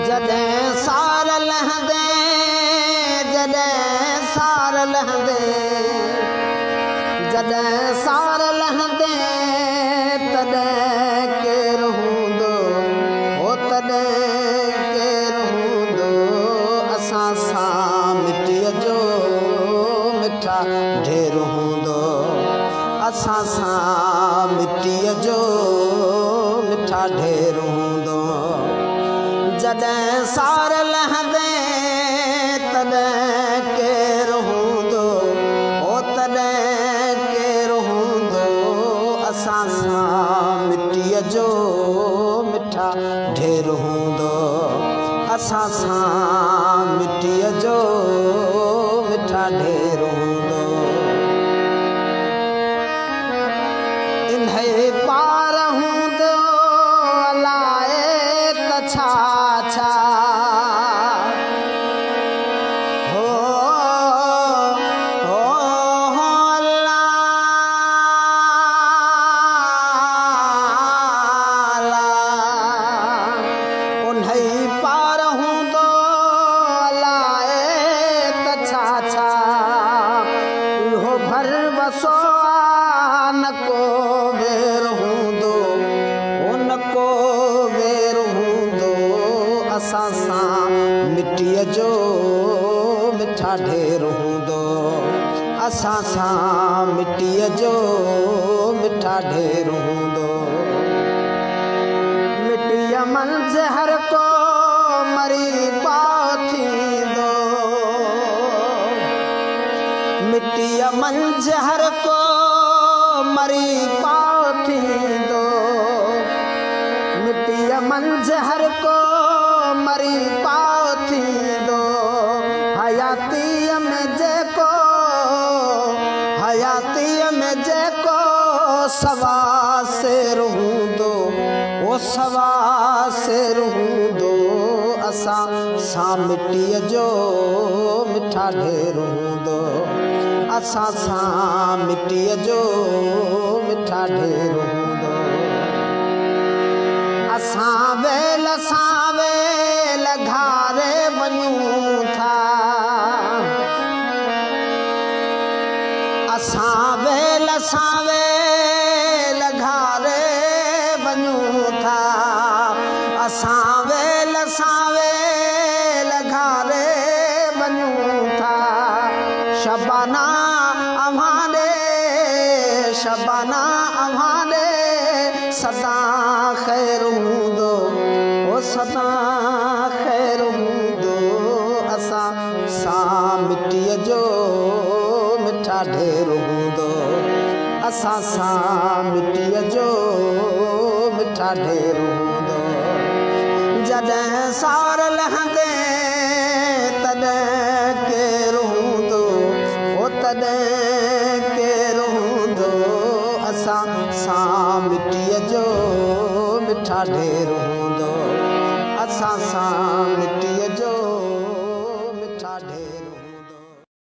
जॾहिं सार लहंदे, जॾहिं सार लहंदे, जॾहिं सार लहंदे तॾहिं केरु हूंदो, हो तॾहिं केरु हूंदो। असां सां मिटीअ जो मिठा ढेर हूंदो, असां सां मिटीअ जो मिठा ढेर हूंदो। जॾहिं सार लहंदे तॾहिं केरु हूंदो, हो तॾहिं केरु हूंदो। असां सां मिटीअ जो मिठा ढेर हूंदो, असां सां मिटीअ जो मिठा ढेर हूंदो। इन्हे पार हूंदो अलाए त छा छा, हो हो हो अल्लाह उन्हे पार हूंदो अलाए त छा छा। इहो भरवसो आ न को वेर हूंदो, हो न को वेर हूंदो। असां सां मिटीअ जो मिठा ढेर हूंदो, असां सां मिटीअ जो मिठा ढेर हूंदो। मिटीअ मंझि हर को मरी पाओ थींदो, मिटीअ मंझि हर को मरी पाओ थींदो, मिटीअ मंझि हर को मरी पाओ थींदो। हयातीअ में जेको, हयातीअ में जेको सवा सेर हूंदो, ओ सवा सेर हूंदो। असां सां मिटीअ जो मिठा ढेर हूंदो, असां सां मिटीअ जो मिठा ढेर हूंदो। असां वेल घारे वञूं था, असां वेल घारे वञूं था, असां वेल घारे वञूं था। शबाना अव्हां ॾे, शबाना अव्हां ॾे सदा ख़ैर हूंदो, ओ सदा ख़ैर हूंदो। असां सां मिटीअ जो मिठा ढेर हूंदो, असां सां मिटीअ जो मिठा ढेर हूंदो। जॾहिं सार लहंदे तॾहिं केरु हूंदो, हो तॾहिं केरु हूंदो। असां सां मिटीअ जो मिठा ढेर हूंदो, असां सां मिटीअ जो